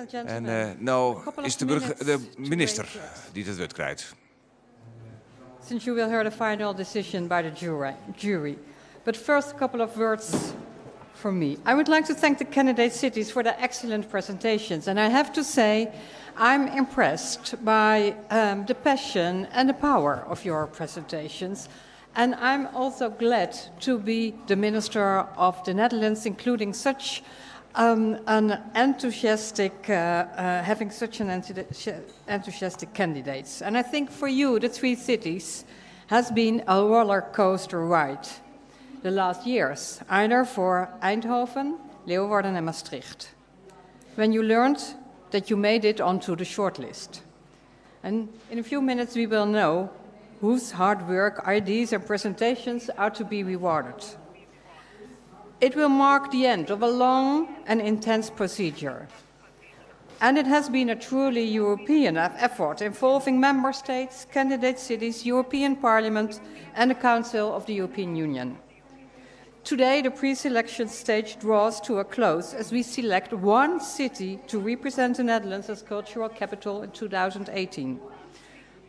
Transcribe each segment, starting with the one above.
En no is de de minister dy't it wurd krijt. Since you will hear the final decision by the jury. But first, a couple of words from me. I would like to thank the candidate cities for their excellent presentations. And I have to say, I'm impressed by the passion and the power of your presentations. And I'm also glad to be the Minister of the Netherlands, including such an enthusiastic, having such an enthusiastic candidates. And I think for you, the three cities has been a roller coaster ride the last years, either for Eindhoven, Leeuwarden, and Maastricht. When you learned that you made it onto the shortlist. And in a few minutes, we will know whose hard work, ideas, and presentations are to be rewarded. It will mark the end of a long and intense procedure. And it has been a truly European effort involving member states, candidate cities, European Parliament, and the Council of the European Union. Today, the pre selection stage draws to a close as we select one city to represent the Netherlands as cultural capital in 2018.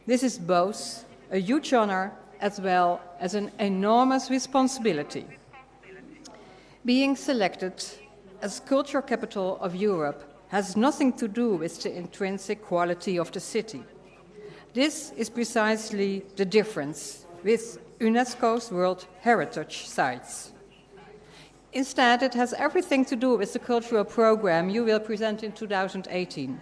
This is both a huge honor as well as an enormous responsibility. Being selected as culture capital of Europe has nothing to do with the intrinsic quality of the city. This is precisely the difference with UNESCO's World Heritage Sites. Instead, it has everything to do with the cultural program you will present in 2018.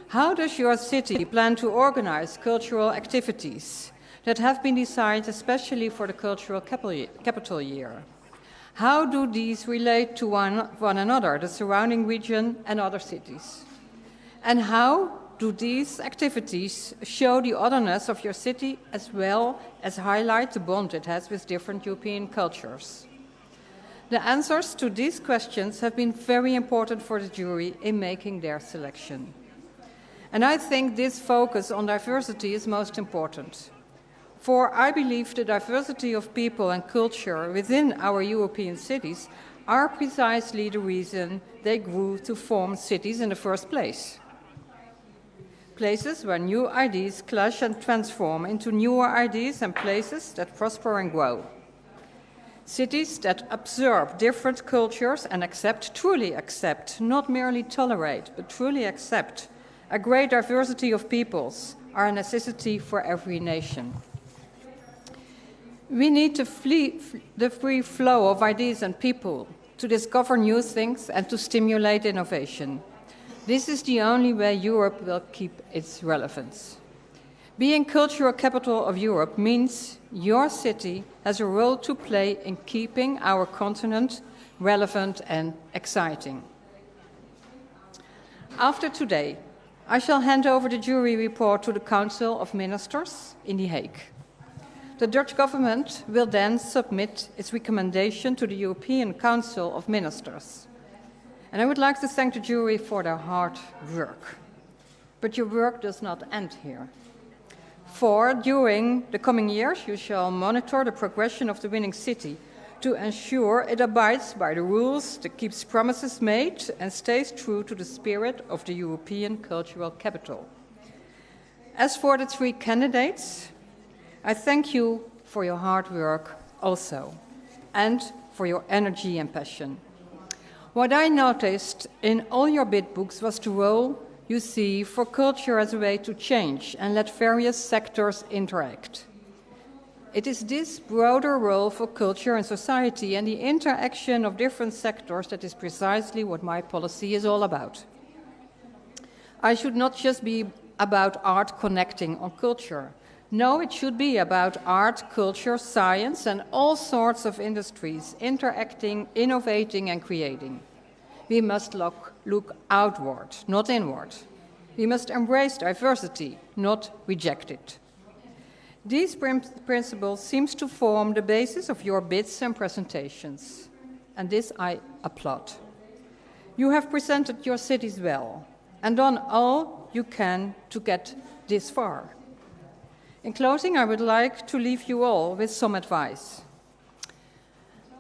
How does your city plan to organize cultural activities that have been designed especially for the cultural capital year? How do these relate to one another, the surrounding region and other cities? And how do these activities show the otherness of your city as well as highlight the bond it has with different European cultures? The answers to these questions have been very important for the jury in making their selection. And I think this focus on diversity is most important. For I believe the diversity of people and culture within our European cities are precisely the reason they grew to form cities in the first place. Places where new ideas clash and transform into newer ideas and places that prosper and grow. Cities that absorb different cultures and accept, truly accept, not merely tolerate, but truly accept a great diversity of peoples are a necessity for every nation. We need to flee the free flow of ideas and people to discover new things and to stimulate innovation. This is the only way Europe will keep its relevance. Being cultural capital of Europe means your city has a role to play in keeping our continent relevant and exciting. After today, I shall hand over the jury report to the Council of Ministers in The Hague. The Dutch government will then submit its recommendation to the European Council of Ministers. And I would like to thank the jury for their hard work. But your work does not end here. For during the coming years, you shall monitor the progression of the winning city to ensure it abides by the rules, that keeps promises made, and stays true to the spirit of the European cultural capital. As for the three candidates, I thank you for your hard work also, and for your energy and passion. What I noticed in all your bid books was the role you see for culture as a way to change and let various sectors interact. It is this broader role for culture and society and the interaction of different sectors that is precisely what my policy is all about. I should not just be about art connecting or culture. No, it should be about art, culture, science, and all sorts of industries interacting, innovating, and creating. We must look outward, not inward. We must embrace diversity, not reject it. These principles seems to form the basis of your bids and presentations, and this I applaud. You have presented your cities well and done all you can to get this far. In closing, I would like to leave you all with some advice.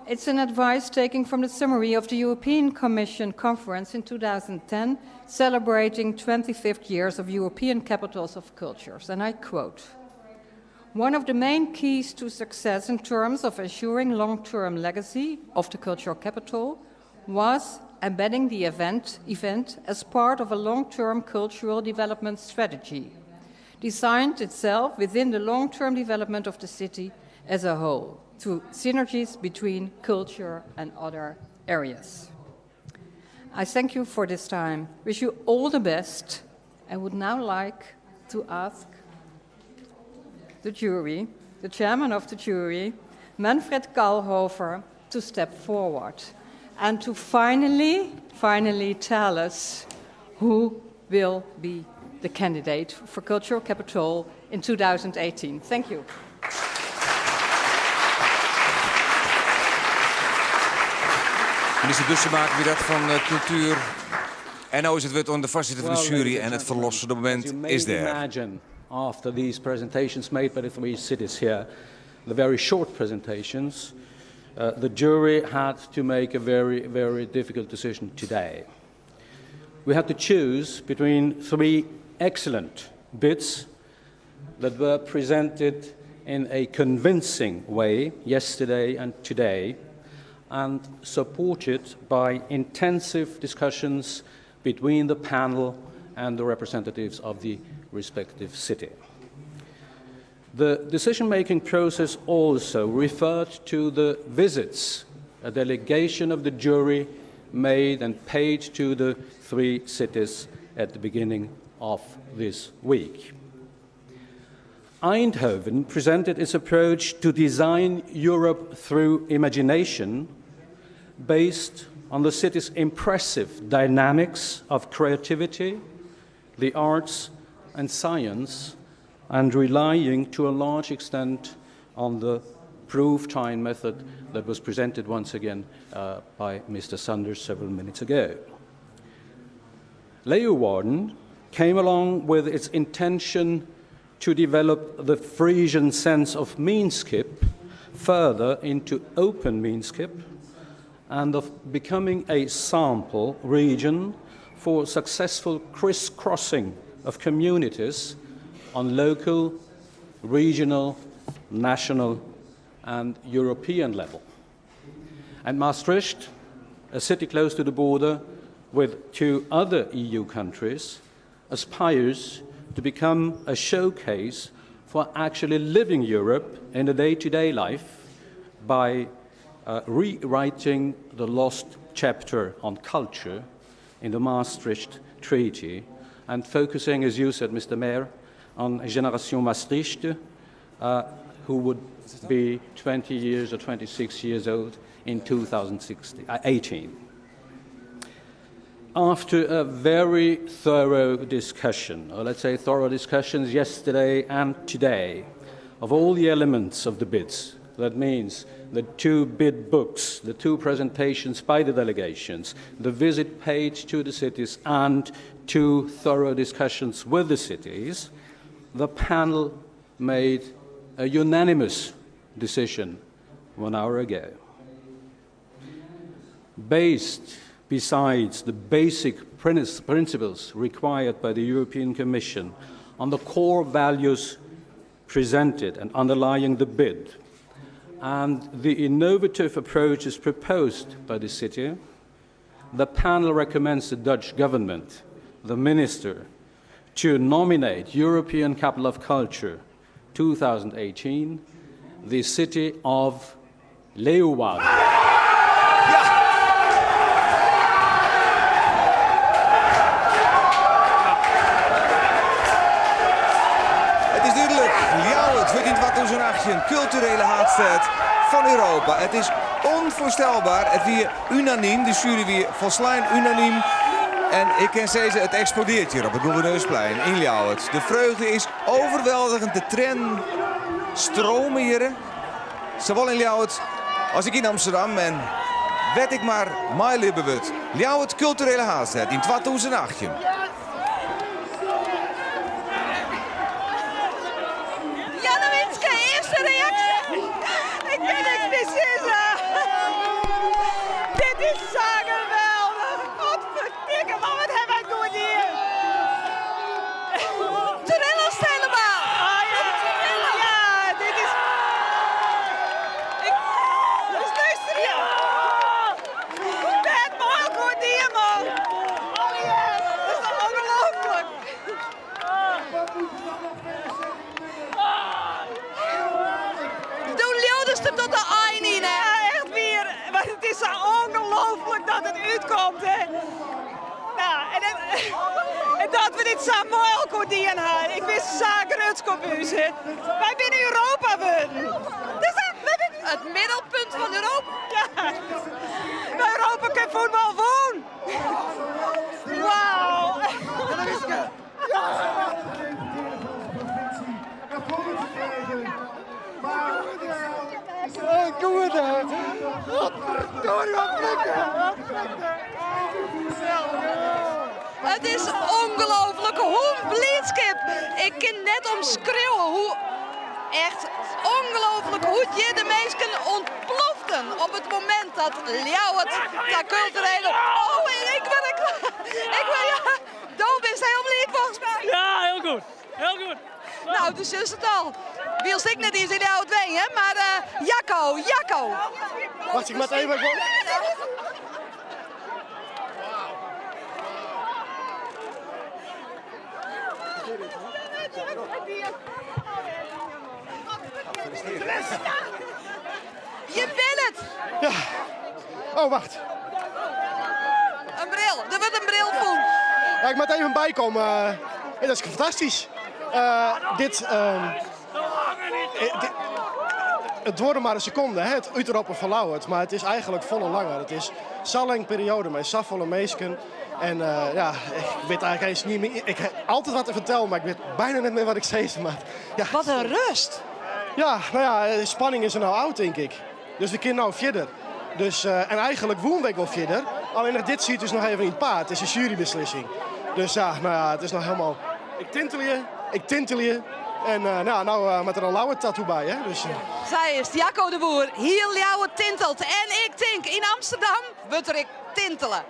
It's an advice taken from the summary of the European Commission conference in 2010, celebrating 25th years of European Capitals of Cultures. And I quote One of the main keys to success in terms of ensuring long term legacy of the cultural capital was embedding the event, event as part of a long term cultural development strategy, designed itself within the long term development of the city as a whole to synergies between culture and other areas. I thank you for this time, wish you all the best, and would now like to ask the jury, the chairman of the jury, Manfred Kalhofer, to step forward and to finally, finally tell us who will be the candidate for Cultural Capital in 2018. Thank you. Minister Bussemaker, wie dat fan eh, Kultuer. En no is it wurd oan de foarsitter fan de sjuery en it ferlossende momint is dêr. Imagine after these presentations made by the three cities here, the very short presentations, uh, the jury had to make a very, very difficult decision today. We had to choose between three excellent bids that were presented in a convincing way yesterday and today and supported by intensive discussions between the panel and the representatives of the respective city. The decision making process also referred to the visits a delegation of the jury made and paid to the three cities at the beginning of this week. Eindhoven presented its approach to design Europe through imagination based on the city's impressive dynamics of creativity, the arts, and science, and relying to a large extent on the proof time method that was presented once again uh, by Mr. Sanders several minutes ago. Leeuwarden came along with its intention to develop the Frisian sense of meanskip further into open meanskip and of becoming a sample region for successful crisscrossing of communities on local, regional, national, and European level. And Maastricht, a city close to the border with two other EU countries, aspires to become a showcase for actually living Europe in the day to day life by uh, rewriting the lost chapter on culture in the Maastricht Treaty and focusing, as you said, Mr. Mayor, on Generation Maastricht, uh, who would be 20 years or 26 years old in 2018. Uh, After a very thorough discussion, or let's say thorough discussions yesterday and today, of all the elements of the bids, that means the two bid books, the two presentations by the delegations, the visit paid to the cities, and two thorough discussions with the cities, the panel made a unanimous decision one hour ago. Based, besides the basic principles required by the European Commission on the core values presented and underlying the bid, and the innovative approaches proposed by the city, the panel recommends the Dutch government, the minister, to nominate European Capital of Culture 2018, the city of Leeuwarden. Het is dúdlik, Ljouwert wurdt yn 2018 kulturele haadstêd fan Europa. It is ûnfoarstelber. It wie unanym, de sjuery wie folslein unanym. En ik kin sizze, it eksplodearret hjir op it Gouverneursplein yn Ljouwert. De freugde is overweldigend, de triennen streame hjir. Sawol yn Ljouwert as ek yn Amsterdam. En wêr't ek mar meilibbe wurdt. Ljouwert kulturele haadstêd yn 2018. Jannewietske, earste reaksje. Ik kin niks mear sizze. dit sa mei elkoar dien ha. Ik bin sa grutsk op ús. Wy binne Europa wurden. Dus wy binne it middelpunt fan Europa. Ja. Europa Cup fuotbal wûn. Wauw. Goed hè! Godverdorie, wat flikken! Wat flikken! It is ongelooflik hoe bliidskip. Ik kin net omskriuwe hoe echt ongelooflik hoe't hjir de minsken ûntploften op it momint dat Ljouwert ta kulturele. Oh, ik wurd ik wurd ja. Do bist hiel bliid folgens my. Ja, hiel goed. Hiel goed. Nou, dus is it al. Wylst ik net iens yn Ljouwert wenje, mar uh, Jacco, Jacco. Wacht, ik moat even. Je bent het! Ja. Oh, wacht. Een bril. Er wordt een bril fûn. Ja, ik moet even bijkomen. Uh, dat is fantastisch. Uh, dit, uh, dit, het wordt maar een seconde, hè, het útroppen fan Ljouwert. Maar it is eigentlik folle langer. It is sa'n lange perioade mei safolle minsken. En uh, ja, ik wit eigentlik eins net mear. Ik ha altyd wat te fertellen, mar ik wit byna net mear wat ik sizze moat. Ja. Wat in rêst. Ja, no ja, de spanning is der no ôf, tink ik. Dus we kinne no fierder. Dus, uh, en eigentlik woene we wol fierder. Allinnich dit sit dus noch even yn it paad. It is in jurybeslissing. Dus ja, no ja, it is noch hielendal... Ik tintelje, ik tintelje. En uh, no, no uh, moat der in Ljouwert tattoo by, hè? Dus, uh... Sa is Jacco de Boer, hiel Ljouwert tintelt. En ik tink, yn Amsterdam wurdt der ek tintele.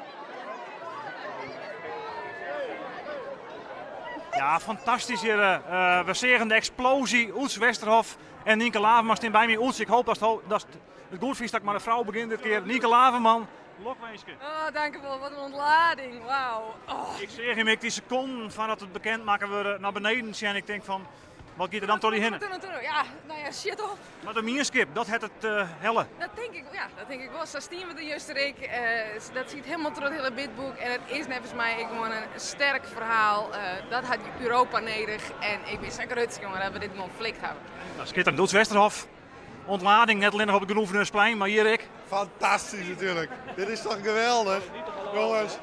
Ja, fantastysk hjir. Uh, we seagen de eksploazje. Oeds Westerhof en Nynke Laverman steane by my. Oeds, ik hoopje datst datst it goed fynst dat ik mei de frou begjin dit kear. Nynke Laverman, lokwinske. Oh, dankjewol. Wat in ûntlading. Wauw. Oh. Ik seach him ek dy sekonden foardat it bekend makke wurde nei beneden sjen. Ik tink fan, wat giet der dan troch dy hinne? Ja, no ja, shit op. Mar de mienskip, dat hat it uh, helle. Dat tink ik, ja, dat tink ik wol. Sa stiene we der juster ek. Uh, dat siet hielendal troch it hiele bidbook. En it is neffens my ek gewoan in sterk ferhaal. Uh, dat hat Europa nedich. En ik bin sa grutsk, jonge, dat we dit gewoan flikt hawwe. Nou, skitterend. Oeds Westerhof, ûntlading, net allinnich op it Gouverneursplein, mar hjir ek. Fantastysk natuerlik. Dit is toch geweldich? Jonges,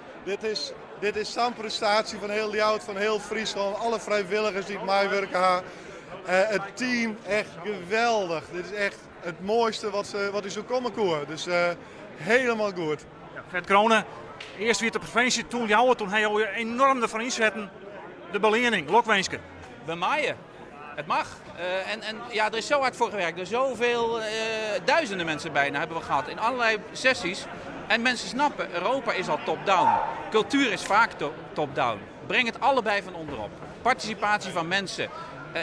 dit is sa'n prestaasje fan hiel Ljouwert, fan hiel Fryslân. Alle frijwilligers dy't meiwurke ha. Uh, it team, echt geweldich. Dit is echt it moaiste wat, wat ús oerkomme koe. Dus uh, hielendal goed. Ja, Ferd Crone, earst wie it de provinsje, doe Ljouwert, doe ha jo enoarm derfoar ynsetten. De beleanning, lokwinske. We meie. Het mag. Uh, en ja, er is zo hard voor gewerkt. Er zoveel duizenden mensen bijna hebben we gehad in allerlei sessies. En mensen snappen, Europa is al top-down. Cultuur is vaak top-down. Breng het allebei van onderop. Participatie van mensen.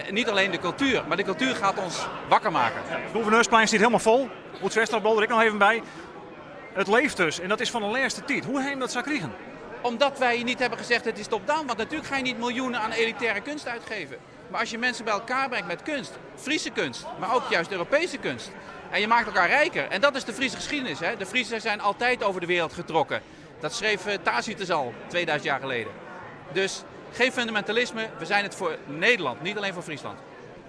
Niet alleen de cultuur, maar de cultuur gaat ons wakker maken. Ja, het Gouverneursplein zit helemaal vol. Oeds Westerhof er ik nog even bij. Het leeft dus en dat is fan de lêste tiid. Hoe ha jim dat sa krigen? Omdat wij niet hebben gezegd het is top-down. Want natuurlijk ga je niet miljoenen aan elitaire kunst uitgeven. Maar als je mensen bij elkaar brengt met kunst, Friese kunst, maar ook juist Europese kunst. En je maakt elkaar rijker. En dat is de Friese geschiedenis. Hè? De Friesen zijn altijd over de wereld getrokken. Dat schreef Tacitus al 2000 jaar geleden. Dus geen fundamentalisme, we zijn het voor Nederland, niet alleen voor Friesland.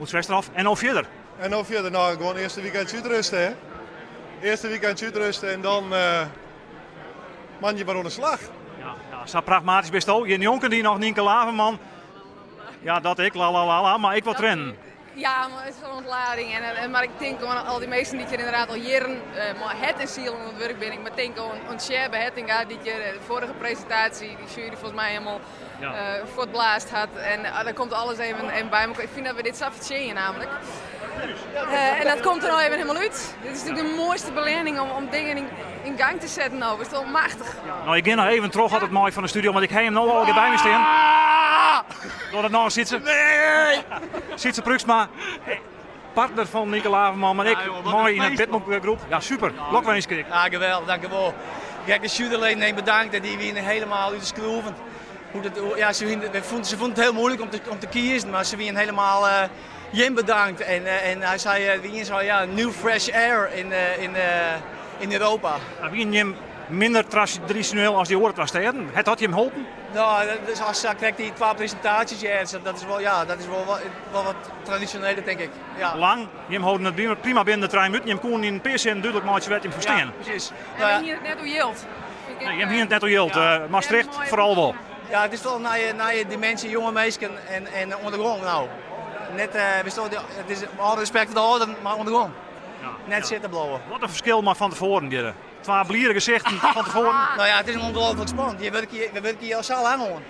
Oeds Westerhof en no fierder. En no fierder, no gewoan earste weekend útrêste hè. Earste weekend útrêste en dan uh, moandei wer oan de slach. Ja, sa pragmatysk bisto. Hjir njonken dy noch Nynke Laverman. Ja, dat ik, la la la la, mar ek wat triennen. Ja, mar it is in ûntlading. En, mar ik tink oan al dy minsken dy't hjir ynderdaad al jierren mei hert en siel oan it wurk binne. Ik moat tinke oan Tsjêbbe Hettinga, dy't hjir de foarige presintaasje, dy sjuery folgens my hielendal ja. Fuortblaasd hat. En dan komt alles even by elkoar. Ik fyn dat we dit sa fertsjinje namelijk. En dat komt der no even hielendal út. Dit is natuerlik de moaiste beleanning om dingen yn gang te setten no. It is toch machtich. Ja, no, ik gean noch even troch altyd mei fan de studio, want ik ha him no al by my stean. Doch dat no, Sytse? Nee! Sytse Pruiksma, partner fan Nynke Laverman, mar ek mei yn it bidbookgroep. Ja, super. Lokwinske. Ja, geweldich, dankjewol. Kijk, de juryleden bedankt en dy wiene hielendal út de skroeven. Hoe dat, ja, se fûnen it hiel muoilik om te kiezen, mar se wiene hielendal uh, Jim bedankt. En hy sei, wie sei, ja, new fresh air in Europa. Nou, wie jim Minder tradisjoneel as dy oare twa stêden. Hat dat jim holpen? No, dus as sa krekt dy twa presintaasjes heard, dat is wol, ja, dat is wol, wol wat tradisjoneler, tink ik. Ja. Lang, jim holden it prima binnen de trije minuten. Jim koenen yn in pear sinnen dúdlik meitsje wêr't jim foar stean. Ja, presys. En we hiene it net oer jild. Nee, jim hiene it net oer jild. Maastricht foaral wol. Ja, it is wol in nije, nije diminsje, jonge minsken en, en oan de gong no. Net, uh, it is alle respekt foar de âlderen, mar oan de gong. Net sitten bliuwe. Wat in ferskil mei fan tefoaren, Gerre. Twa bliere gesichten fan tefoaren. Nou ja, it is ongelooflijk spannend. Je wurkje, we wurkje hjir al sa lang oan.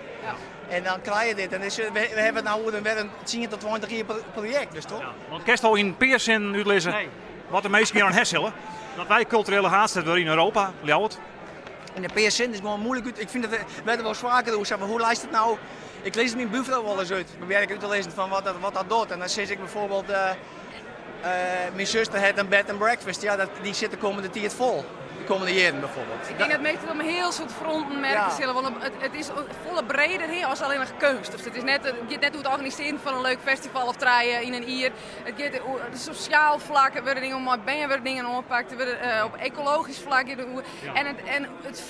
En dan krije je dit. En is, we, we hawwe it no oer in, wer in 10 tot 20 jier projekt, dus toch? Ja, want kinst al yn in pear sinnen útlizze nee. wat de minsken hjir oan ha sille? Dat wy kulturele haadstêd wurde yn Europa, Ljouwert. Yn in pear sinnen is gewoan moeilik út. Ik fyn it, we der wol faker oer, maar hoe leist it no? Ik lis it myn buorfrou wol ris út. Probearje ik út te lizzen fan wat dat, wat dat docht. En dan sis ik bijvoorbeeld, uh, uh, myn suster hat in bed and breakfast. Ja, dat, dy sit de kommende tiid fol. De kommende jierren bijvoorbeeld. Ik tink dat minsken op in hiel soad fronten merke ja. sille. Want it, it is folle breder he, as allinnich keunst. Of it, is net, it giet net oer it organisearjen fan in leuk festival of trije yn in jier. It giet oer sosjaal flak, der wurde dingen mei bern wurde dingen oanpakt, der wurde uh, op ekologysk flak giet it oer. Ja. En it, en it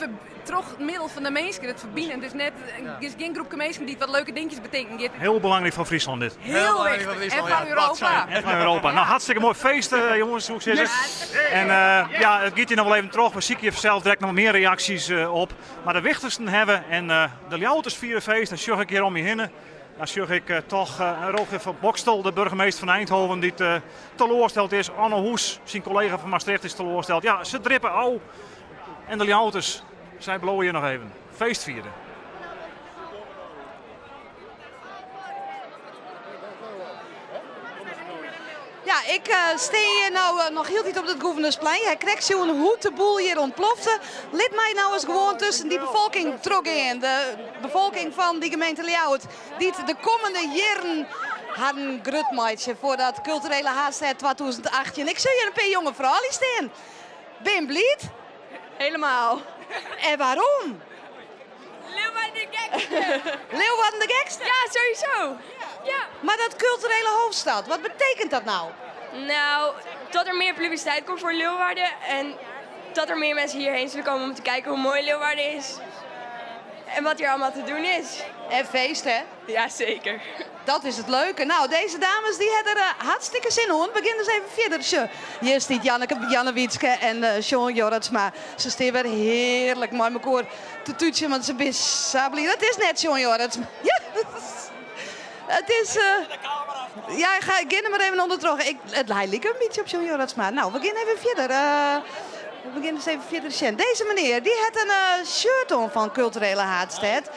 troch middel fan de minsken, it ferbinen. Dus net, ja. is gjin groepke minsken dy't wat leuke dinkjes betinken. Giet. Hiel belangryk foar Fryslân dit. Hiel wichtich. En foar Europa. En foar Europa. Nou, hartstikke moai feest, uh, jongens, soe ik sizze. En uh, ja, it giet hjir noch wol even troch. We sykje sels direkt noch mear reaksjes uh, op. Mar de wichtichsten hawwe en de Ljouwerters fiere feest. Dan sjoch ik hjir om my hinne. Dan sjoch ik toch Rogier van Boxtel, de burgemeester fan Eindhoven, dy't teloarsteld is. Anne Hoes, syn kollega fan Maastricht, is teloarsteld. Ja, se drippe ôf. En de Ljouwerters, sy bliuwe hjir noch even feest fieren. Ja, ik uh, stean hjir no uh, noch hieltyd op it Gouverneursplein. Hy krekt sjoen hoe't de boel hjir ûntplofte. Lit my no ris gewoan tusken dy befolking trochgean. De befolking fan dy gemeente Ljouwert, dy't de kommende jierren harren grut meitsje foar dat kulturele haadstêd 2018. Ik sjoch hjir in pear jonge froulju stean. Bin bliid? Helemaal. En waarom? Leeuwarden de gekste. Leeuwarden de gekste? Ja, sowieso. Ja. Maar dat culturele hoofdstad, wat betekent dat nou? Nou, dat er meer publiciteit komt voor Leeuwarden en dat er meer mensen hierheen zullen komen om te kijken hoe mooi Leeuwarden is. En wat hier allemaal te doen is. En feest, hè? Ja, zeker. Dat is it leuke. Nou, dizze dames dy hawwe der uh, hartstikke sin oan. Begjin dus even fierder. Hjir stiet Janneke, Janne Wietske en uh, Sean Jorritsma. Se stean wer hearlik mei mekoar te tútsjen, want se binne sa bliid. It is net Sean Jorritsma. Ja, it is... Uh, ja, ga, gean der mar even ûndertroch. Ik, it, hy liket in bytsje op Sean Jorritsma. Nou, we gean even fierder. Uh, we gean dus even fierder sjen. Dizze menear, dy hat in uh, shirt oan fan Kulturele Haadstêd.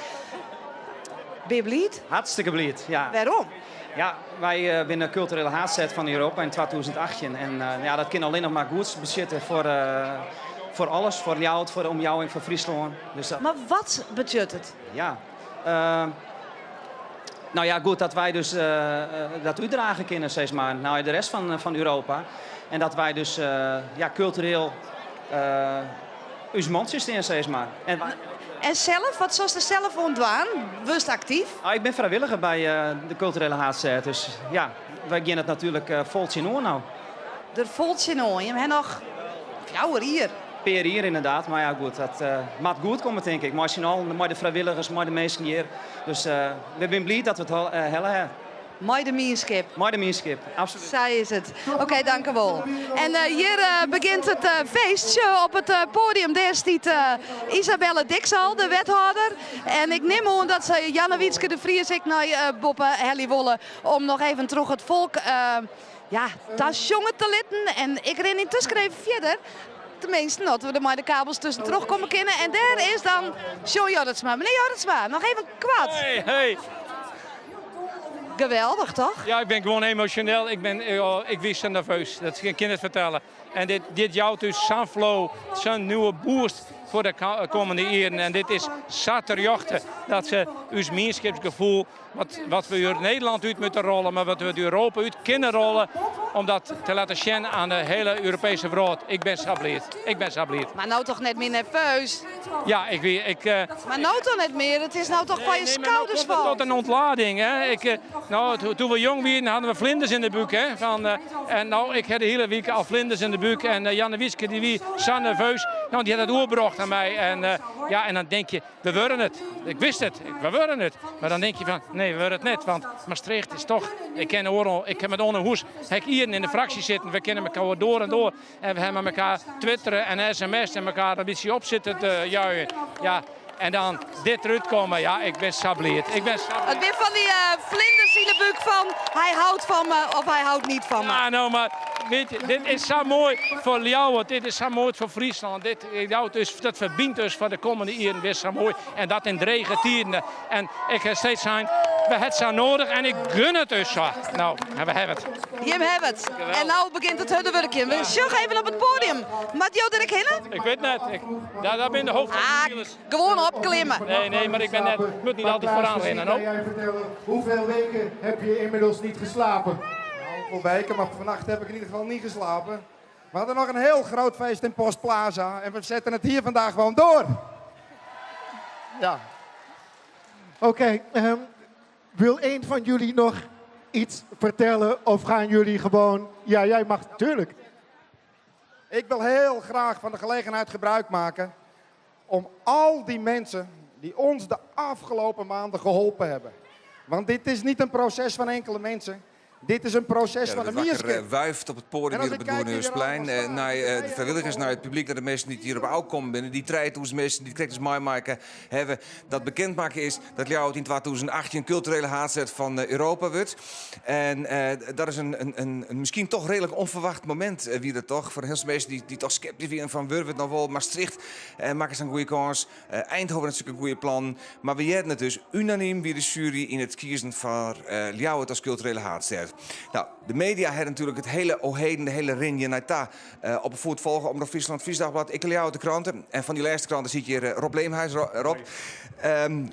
Bin je bliid? Hartstikke bliid, ja. Wêrom? Ja, wy binne kulturele haadstêd fan Europa yn 2018. En ja, dat kin allinnich mar goeds betsjutte foar, foar alles. Foar Ljouwert, foar de omjouwing, foar Fryslân. Dus dat... Mar wat betsjut it? Ja, no ja, goed dat wy dus dat útdrage kinne, sis mar, nei de rest fan, fan Europa. En dat wy dus ja, kultureel ús mantsje stean, sis mar. En, en sels, wat silst der sels oan dwaan? Wurdst aktyf? Ah, ik bin frijwilliger by de kulturele haadstêd, dus ja, wy gean it natuerlik fol tsjinoan no. Der fol tsjinoan. Jim hawwe noch fjouwer jier. Pear jier ynderdaad, mar ja goed, dat moat goed komme tink ik. Mei syn allen, mei de frijwilligers, mei de minsken hjir. Dus we binne bliid dat we it helle hawwe. Mei de mienskip. Mei de mienskip, absolút. Sa is it. Oké, dankewol. En hjir begjint it feest. Sjoch, op it poadium dêr stiet Isabelle Dixal, de wethâlder. En ik nim oan dat se Janne Wietske de Vries ek nei boppe helje wolle om noch even troch it folk ja, ta sjonge te litten. En ik rin yntusken even fierder. Teminsten, as we der mei de kabels tuskentroch komme kinne. En dêr is dan Sjoen Jorritsma. Menear Jorritsma, noch even koart. Hey, hey. Geweldich, toch? Ja, ik bin gewoan emosjoneel. Ik, bin, ik wie sa nerveus. Dat kin ik net fertelle. En dit, dit jout ús sa'n flow, sa'n nieuwe boost foar de kommende jierren. En dit is sa terjochte dat se ús mienskipsgefoel Wat, wat we út Nederlân út moatte rôle, mar wat we út Europa út kinne rôle, om dat te litten sjen oan de hiele Europeeske wrâld. Ik bin sa bliid. Ik bin sa bliid. Mar no toch net mear nerveus? Ja, ik wie. Ik, uh, mar no toch net mear? It is no toch fan je nee, skouders no komt tot in ûntlading. Hè? Ik, eh, no, doe't we jong wiene, hiene we flinders yn de búk. Hè? Fan, uh, en no, ik ha de hiele wike al flinders yn de búk. En uh, Janne Wietske dy wie sa nerveus. No, dy hat dat oerbrocht oan my. En ja, en dan denk je, we wurde it. Ik wist it, we wurde it. Mar dan denk je fan, nee, we wurde it net. Want Maastricht is toch, ik ken oeral, ik ha met Onno Hoes, ha ik jierren yn de fraksje sitten. We kenne elkoar door en door. En we ha mei elkoar twittere en sms en elkoar in bytsje op sitten te juien. Ja, en dan dit derút komme, ja, ik bin sa bliid. Ik bin sa It binne fan dy flinders yn de búk fan hij houdt van me of hij houdt niet van me. Ja, no, mar weet je, dit is sa moai foar Ljouwert, dit is sa moai foar Fryslân. Dit jout ús, dat ferbynt ús foar de kommende jierren wer sa moai. En dat yn drege tiden. En ik ha steeds sein, we ha it sa noadich en ik gun it ús sa. No, en we hawwe it. Jim hawwe it. En no begjint it hurde wurkjen. We sjogge even op it poadium. Moat jo der ek hinne? Ik wit net. Ik, daar binne de hoofdrolspelers. Ah, gewoan opklimme. Nee, nee, maar ik ben net, ik moet niet altijd vooraan rennen, no? Kan jij vertellen, hoeveel weken heb je inmiddels niet geslapen? Nou, hoeveel weken, maar vannacht heb ik in ieder geval niet geslapen. We hadden nog een heel groot feest in Post Plaza en we zetten het hier vandaag gewoon door. Ja. Oké, wil een van jullie nog iets vertellen of gaan jullie gewoon... Ja, jij mag natuurlijk. Ik wil heel graag van de gelegenheid gebruik maken om al die mensen die ons de afgelopen maanden geholpen hebben. Want dit is niet een proces van enkele mensen. Dit is een proces Ja, van de de wakker Mierske. wuift op het podium En als hier op ik het kijk wie er Goeverneursplein. allemaal staat, Naar de de vrijwilligers, naar het publiek, naar de mensen die hier op oude komen binnen. Die 3000 mensen die direct eens maken hebben. Dat bekendmaken is dat Ljouwert in 2018 een culturele haadstêd van Europa wordt. En dat is een misschien toch redelijk onverwacht moment, wie dat toch. Voor heel veel mensen die toch sceptisch zijn van worden we het nog wel. Maastricht maken ze een goede kans. Eindhoven heeft natuurlijk een goede plan. Maar we hebben het dus unaniem wie de jury in het kiezen van Ljouwert als culturele haadstêd. Nou, de media hebben natuurlijk het hele Oheden, de hele Rinje Naita op de voet volgen. Omrop Friesland, Fries Dagblad, ik Ljouwert de kranten. En van die laatste kranten zit hier Rob Leemhuis. Rob, Hoi.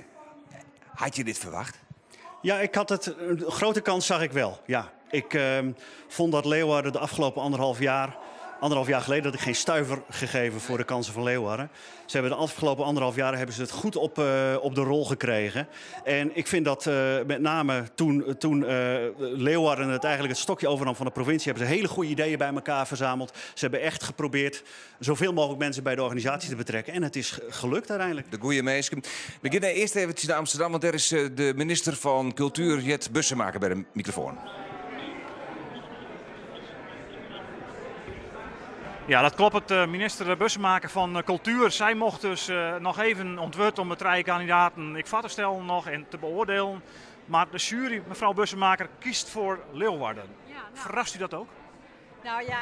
had je dit verwacht? Ja, ik had het, een grote kans zag ik wel. Ja, ik vond dat Leeuwarden de afgelopen anderhalf jaar, anderhalf jaar geleden had ik geen stuiver gegeven voor de kansen van Leeuwarden. Ze hebben de afgelopen anderhalf jaar hebben ze het goed op de rol gekregen. En ik vind dat met name toen Leeuwarden het eigenlijk het stokje overnam van de provincie, hebben ze hele goede ideeën bij elkaar verzameld. Ze hebben echt geprobeerd zoveel mogelijk mensen bij de organisatie te betrekken. En het is gelukt uiteindelijk. De goeie meisje. We gaan eerst even naar Amsterdam, want daar is de minister van Cultuur, Jet Bussemaker, bij de microfoon. Ja, dat klopt. Het minister Bussemaker van Cultuur. Zij mocht dus nog even ontwurd om de drie kandidaten ik vat te stellen nog en te beoordelen. Maar de jury, mevrouw Bussemaker, kiest voor Leeuwarden. Verrast u dat ook? Nou ja,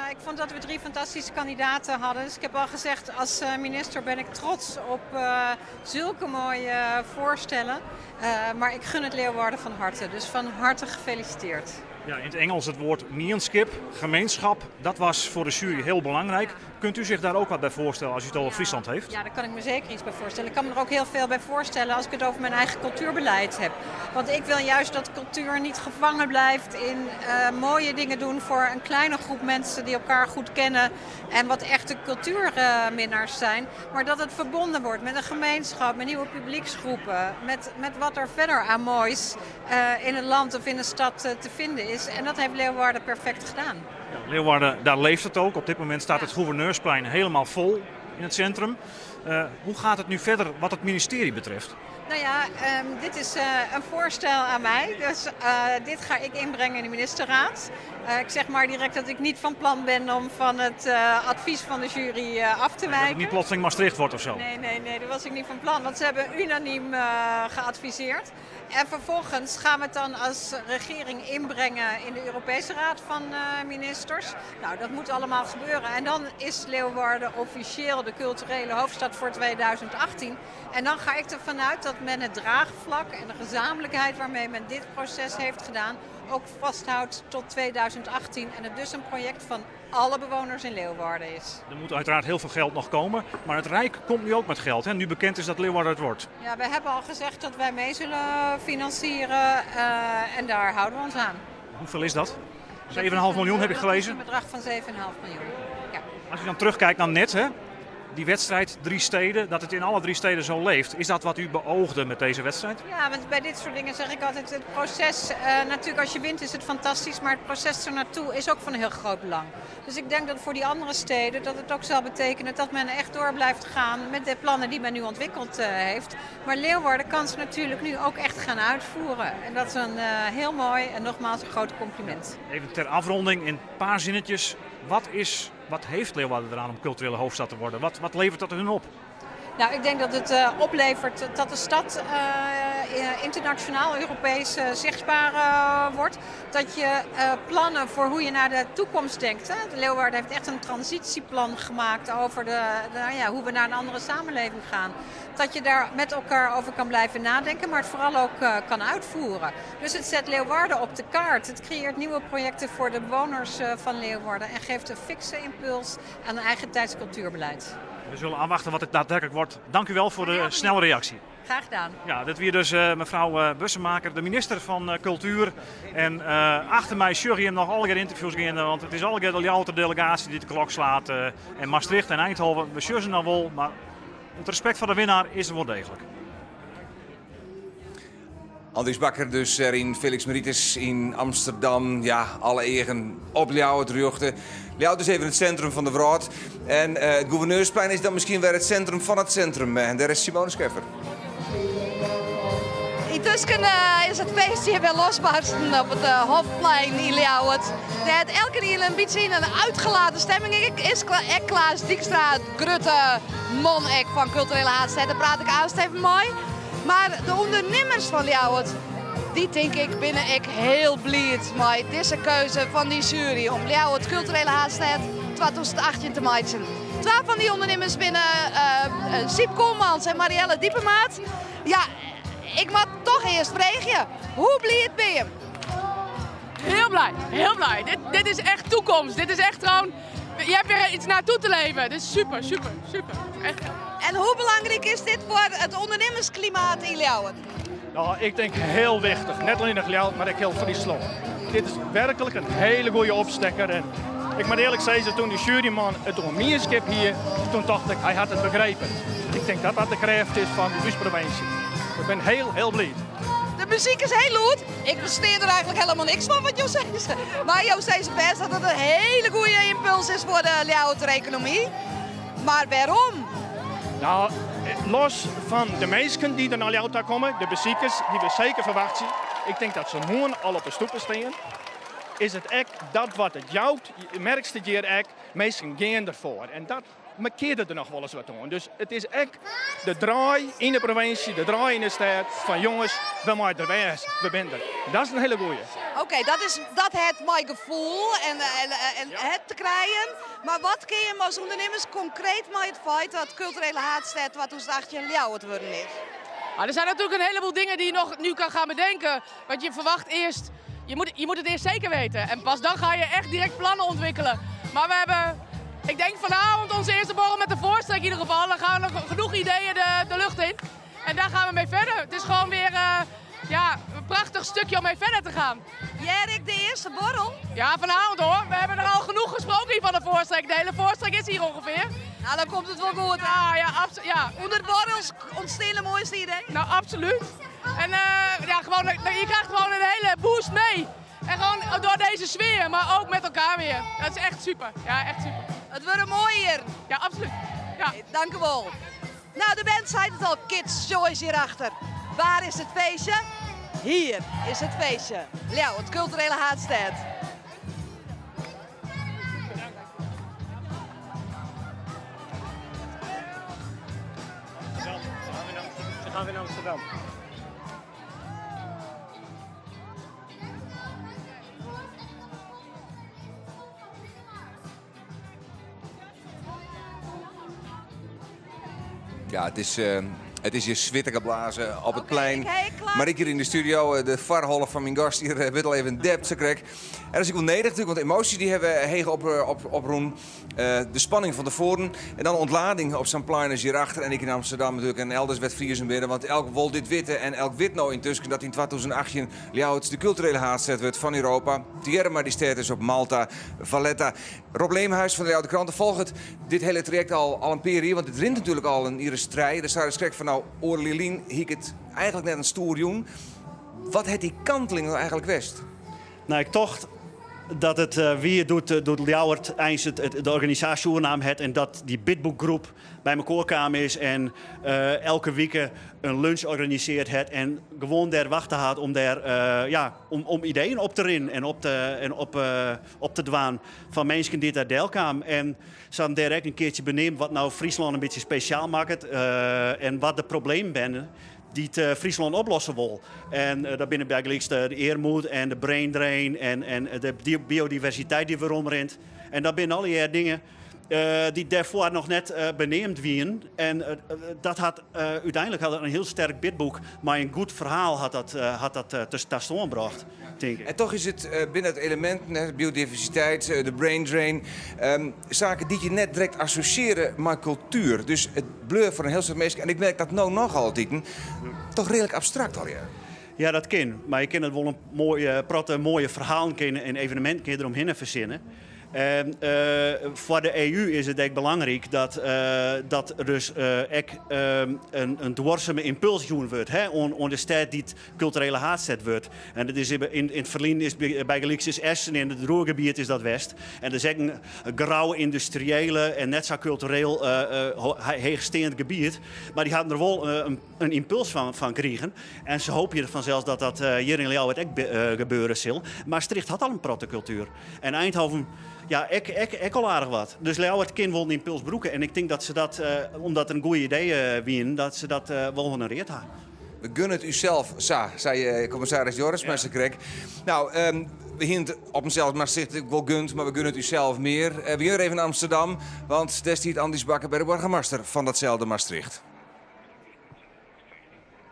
ik vond dat we 3 fantastische kandidaten hadden. Dus ik heb al gezegd, als minister ben ik trots op zulke mooie voorstellen. Maar ik gun het Leeuwarden van harte. Dus van harte gefeliciteerd. Ja, in het Engels het woord mienskip, gemeenschap, dat was voor de jury heel belangrijk. Kunt u zich daar ook wat bij voorstellen als u het over Friesland heeft? Ja, daar kan ik me zeker iets bij voorstellen. Ik kan me er ook heel veel bij voorstellen als ik het over mijn eigen cultuurbeleid heb. Want ik wil juist dat cultuur niet gevangen blijft in mooie dingen doen voor een kleine groep mensen die elkaar goed kennen en wat echte cultuurminnaars zijn. Maar dat het verbonden wordt met een gemeenschap, met nieuwe publieksgroepen, met wat er verder aan moois in het land of in de stad te vinden is. En dat heeft Leeuwarden perfect gedaan. Ja, Leeuwarden, daar leeft het ook. Op dit moment staat het Gouverneursplein helemaal vol in het centrum. Hoe gaat het nu verder wat het ministerie betreft? Dit is een voorstel aan mij. Dus dit ga ik inbrengen in de ministerraad. Ik zeg maar direct dat ik niet van plan ben om van het advies van de jury af te Dat het wijken. niet plotseling Maastricht wordt of zo? Nee, nee, nee, dat was ik niet van plan. Want ze hebben unaniem geadviseerd. En vervolgens gaan we het dan als regering inbrengen in de Europese Raad van Ministers. Dat moet allemaal gebeuren. En dan is Leeuwarden officieel de culturele hoofdstad voor 2018. En dan ga ik ervan uit dat men het draagvlak en de gezamenlijkheid waarmee men dit proces heeft gedaan ook vasthoudt tot 2018 en het dus een project van alle bewoners in Leeuwarden is. Er moet uiteraard heel veel geld nog komen, maar het Rijk komt nu ook met geld. Hè? Nu bekend is dat Leeuwarden het wordt. Ja, we hebben al gezegd dat wij mee zullen financieren en daar houden we ons aan. Hoeveel is dat? 7,5 miljoen heb ik Dat is gelezen. een bedrag van 7,5 miljoen. Ja. Als je dan terugkijkt naar net, hè? Die wedstrijd, drie steden, dat het in alle drie steden zo leeft. Is dat wat u beoogde met deze wedstrijd? Ja, want bij dit soort dingen zeg ik altijd, het proces, natuurlijk als je wint is het fantastisch, maar het proces ernaartoe is ook van heel groot belang. Dus ik denk dat voor die andere steden dat het ook zal betekenen dat men echt door blijft gaan met de plannen die men nu ontwikkeld heeft. Maar Leeuwarden kan ze natuurlijk nu ook echt gaan uitvoeren. En dat is een heel mooi en nogmaals een groot compliment. Even ter afronding in een paar zinnetjes. Wat heeft Leeuwarden eraan om culturele hoofdstad te worden? Wat levert dat hun op? Nou, ik denk dat het oplevert dat de stad internationaal, Europees zichtbaar wordt. Dat je plannen voor hoe je naar de toekomst denkt. Hè? De Leeuwarden heeft echt een transitieplan gemaakt over hoe we naar een andere samenleving gaan. Dat je daar met elkaar over kan blijven nadenken, maar het vooral ook kan uitvoeren. Dus het zet Leeuwarden op de kaart. Het creëert nieuwe projecten voor de bewoners van Leeuwarden en geeft een fikse impuls aan eigen tijdscultuurbeleid. We zullen afwachten wat het daadwerkelijk wordt. Dank u wel voor de snelle reactie. Graag gedaan. Ja, dit weer dus mevrouw Bussemaker, de minister van Cultuur. En achter mij zag je hem nog alle keer interviews gaan, want het is alle keer de Ljouwerter delegatie die de klok slaat. En Maastricht en Eindhoven, we sjoggen nog wel, maar het respect voor de winnaar is er wel degelijk. Andries Bakker dus er in Felix Meritis in Amsterdam. Ja, alle egen op Ljouwert rjochten. Ljouwert is even het centrum van de wereld. En het Gouverneursplein is dan misschien weer het centrum van het centrum. En daar is Simone Scheffer. Intussen is het feestje weer losbarsten op het Hofplein in Ljouwert. Daar het elke keer een beetje in een uitgelaten stemming is. Ik Klaas Dijkstra, het grote man van Culturele Haadstad. Daar praat ik aan even mooi. Maar de ondernemers van Ljouwert, die denk ik binnen ik heel blij met deze keuze van die jury om Ljouwert Culturele Haadstad 2018 te maken. Twee van die ondernemers binnen Siep Koolmans en Marielle Diepemaat. Ja, ik moet toch eerst vragen, hoe blij ben je? Heel blij, heel blij. Dit is echt toekomst. Dit is echt gewoon, je hebt weer iets naartoe te leven. Dit is super, super, super. Echt. En hoe belangrijk is dit voor het ondernemersklimaat in Ljouwert? Nou, ik denk heel wichtig. Net alleen in Ljouwert, maar ook heel Friesland. Dit is werkelijk een hele goede opstekker. En ik moet eerlijk zeggen, toen de juryman het om hier, toen dacht ik, hij had het begrepen. Ik denk dat dat de kracht is van de provincie. Ik ben heel, heel blij. De muziek is heel goed. Ik versteer er eigenlijk helemaal niks van wat Jo zei. Maar Jo zei best dat het een hele goede impuls is voor de Ljouwerter economie. Maar waarom? Nou, los van de mensen die er naar Ljouwert komen, de bezoekers die we zeker verwachten. Ik denk dat ze morgen al op de stoepen staan. Is het echt dat wat het jouwt, je merkt het hier echt, mensen gaan ervoor. En dat markeerde er nog wel eens wat aan. Dus het is echt de draai in de provincie, de draai in de stad van jongens, we maken er wijs, we zijn er. Dat is een hele goeie. Oké, dat is dat het mijn gevoel en het te krijgen. Maar wat kun je als ondernemers concreet met het feit dat culturele haatstad wat ons dacht je Ljouwert worden is? Nou, er zijn natuurlijk een heleboel dingen die je nog nu kan gaan bedenken. Want je verwacht eerst, je moet het eerst zeker weten. En pas dan ga je echt direct plannen ontwikkelen. Maar we hebben, ik denk vanavond onze eerste borrel met de voorstrek in ieder geval. Dan gaan we nog genoeg ideeën de lucht in. En daar gaan we mee verder. Het is gewoon weer een prachtig stukje om mee verder te gaan. Jerik, de eerste borrel? Ja, vanavond hoor. We hebben er al genoeg gesproken hier van de voorstrek. De hele voorstrek is hier ongeveer. Nou, dan komt het wel goed. Ja, ja, ja. Onder borrels ontstaan de mooiste ideeën. Nou, absoluut. En je krijgt gewoon een hele boost mee. En gewoon door deze sfeer, maar ook met elkaar weer. Dat is echt super. Ja, echt super. Het wordt mooi hier. Ja, absoluut. Ja. Hey, dank u wel. Nou, de band zei het al. Kids Choice hierachter. Waar is het feestje? Hier is het feestje. Ljouwert, culturele haatstad. Ze gaan weer naar Amsterdam. Ja, het It is hjir switte geblazen op it plein. Mar ik hjir yn de studio, eh, de foarholle fan myn gast hjir eh, wurdt al even dept, sa krekt. En dat is ek wol nedich natuerlik, want emoasjes dy hawwe heech op, eh, op, oprûn. De spanning fan tefoaren en dan de ûntlading op sa'n plein as hjirachter en ek yn Amsterdam natuerlik en elders wêr't Friezen binne. Want elk wol dit witte en elk wit no yntusken dat yn 2018 Ljouwert de kulturele haadstêd wurdt fan Europa. Tegearre mei dy stêd is op Malta, Valletta. Rob Leemhuis fan de Ljouwerter Krante folget dit hele trajekt al, al in pear jier, want it rint natuerlik al in jier as trije. Dêr seidest krekt fan no, oardel jier lyn hie ik it eigentlik net in stoer jûn. Wat hat dy kanteling no eigentlik west? No, ik tocht dat it wie doe't, doe't Ljouwert eins it, it, de organisaasje oernaam hat en dat dy bidbookgroep by mekoar kaam is en elke wike in lunch organisearre hat en gewoan dêr wachte hat om dêr, ja, om, om ideeën op te rinnen en op te, en op, op te dwaan fan minsken dy't dêr delkamen. En se hawwe dêr ek in keartsje beneamd wat no Fryslân in bytsje spesjaal makket en wat de problemen binne dy't Fryslân oplosse wol. En dat binne bygelyks de earmoed en de brain drain en, en de biodiversiteit dy't weromrint. En dat binne allegear dingen dy't dêrfoar noch net beneamd wienen. En dat hat úteinlik hat dat in hiel sterk bidboek mei in goed ferhaal hat dat, hat dat ta stân brocht, tink ik. En toch is it binne it eleminten, biodiversiteit, de brain drain, saken dy't je net direkt assosjearje mei kultuer. Dus it bleau foar in hiel soad minsken, en ik merk dat no noch altiten, toch reedlik abstrakt allegear. Ja, dat kin. Mar je kinne wol in moaie protte moaie ferhalen kinne en eveneminten kinne deromhinne fersinne. En foar de EU is it ek belangryk dat, dat der dus ek in, in duorsume ympuls jûn wurdt hè, oan, oan de stêd dy't kulturele haadstêd wurdt. En dat is yn, yn it ferline is bygelyks is Essen yn it Ruhrgebiet is dat west. En dat is ek in grauwe yndustriële en net sa kultureel heechsteand gebiet. Mar dy hawwe der wol in, in ympuls fan, fan krigen. En se hoopje fansels dat dat hjir yn Ljouwert ek gebeure sil. Maastricht hat al in protte kultuer. En Eindhoven, ja, ek, ek, ek al aardich wat. Dus Ljouwert kin wol in ympuls brûke. En ik tink dat se dat, omdat der in goede ideeën wienen, dat se dat wol honoreard ha. We gunne it ússels sa, sei kommissaris Jorritsma sa krekt. No, we hienen it op himsels Maastricht ek wol gund, mar we gunne it ússels mear. We gean wer even nei Amsterdam, want dêr stiet Andries Bakker by de boargemaster fan datselde Maastricht.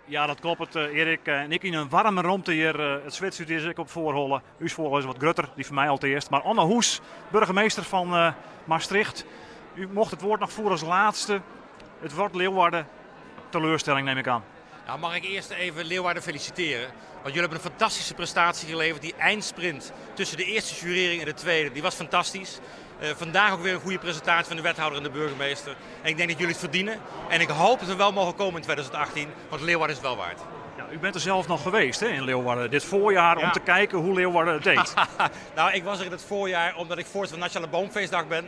Ja, dat kloppet, Erik. En ek yn in waarme romte hjir. It swit is ek op foarholle. Us foarholle is wat grutter, dy fan my alteast. Mar Anne Hoes, burgemeester fan Maastricht. U mocht it woord noch foar as laatste. It wordt Leeuwarden. Teleurstelling neem ik aan. Nou, mag ik eerst even Leeuwarden feliciteren. Want jullie hebben een fantastische prestatie geleverd. Die eindsprint tussen de eerste jurering en de tweede, die was fantastisch. Vandaag ook weer een goede presentatie van de wethouder en de burgemeester. En ik denk dat jullie het verdienen. En ik hoop dat we wel mogen komen in 2018, want Leeuwarden is het wel waard. Ja, u bent er zelf nog geweest hè, in Leeuwarden dit voorjaar om te kijken hoe Leeuwarden het deed. Nou, ik was er in het voorjaar omdat ik voorzitter van Nationale Boomfeestdag ben.